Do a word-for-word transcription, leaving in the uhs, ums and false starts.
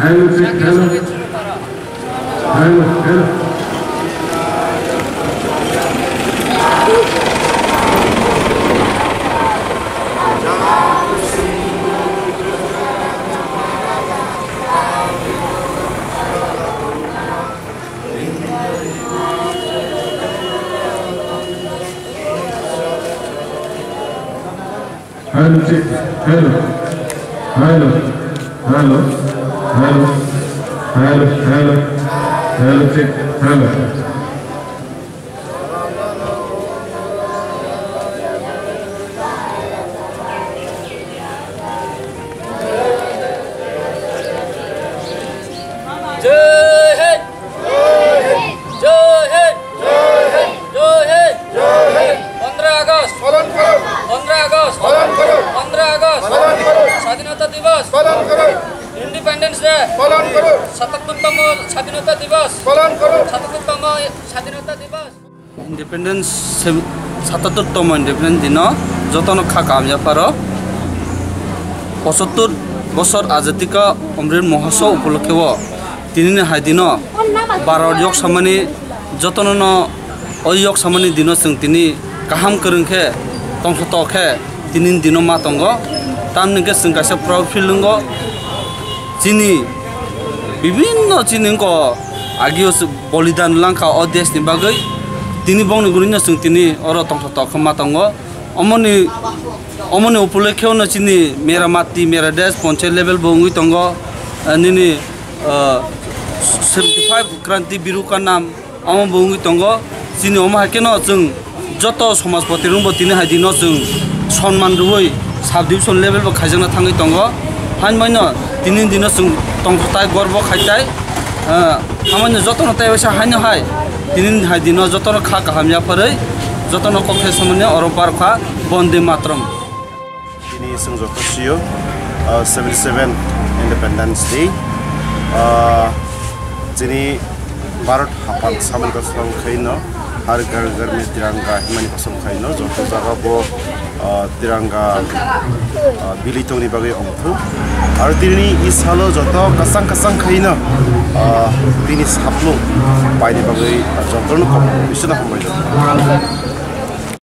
Hello, check, hello. Hello, hello. Hello, check. Hello. Hello. Hello. Hello. Hello, hello. Hello, check. Hello. Jai Hind! Jai Hind! Jai Hind! পনেরো আগস্ট! পালন করো! পনেরো আগস্ট! পালন করো! পনেরো আগস্ট! পালন করো! স্বাধীনতা দিবস! পালন করো! Independence day! পালন করো! সাতাত্তরতম স্বাধীনতা দিবস! পালন করো! সাতাত্তরতম স্বাধীনতা দিবস! ইন্ডিপেন্ডেন্স সেভ-, সাতাত্তরতম ইন্ডিপেন্ডেন্স দিনো jotono kha kaham yapharo. Pochattor bosor Azadi ka Amrit Mahotsav upolokhe o tinini hai dino Bharat yok samani jotono no o yok samani dino chwng tini kaham kwrwng khe tongthotok khe tinini dino ma tongo. Tamni hwnkhe chwng kaisa proud feel wngo. Chini bibinno chini wngkha agio bolidan langkha o deshni bagwi. Tini bongni gurino chwng tini oro tongthotok khe ma tongo. Omoni, omoni upolokhe no chini Mera Mati, Mera Desh, ponchayat level bo wngwi tongo. Eh, nini, eh, seventy five Kranti Biru ka nam, omo bo wngwi tongo. Chini omo hai kheno chwng joto somajpoti rokbo tini hai dino chwng sonman rwui sub division level bo khaijakna thangwi tongo. Haino tini dino chwng tongthok tai, gorbo khai tai. Ah, amoni jotono tei waisa haino hai. Tini hai dino jotono kha kaham yapharwi, jotono kok thai samani oro barokha Bonde Matram. Tini chwng joto sio, ah, seventy seven Independence Day. Ah, chini Bharat hapang samani kosong khaino, Har Ghar Ghar Mein Tiranga himani kosong khaino, joto jaga bo ah, tiranga, ah, bili tongni bagwi ongthok. Aro tini i salo joto kwchang kwchang khaino, ah, tini saplung paini bagwi, ah, jotono kok bisino hambai rok.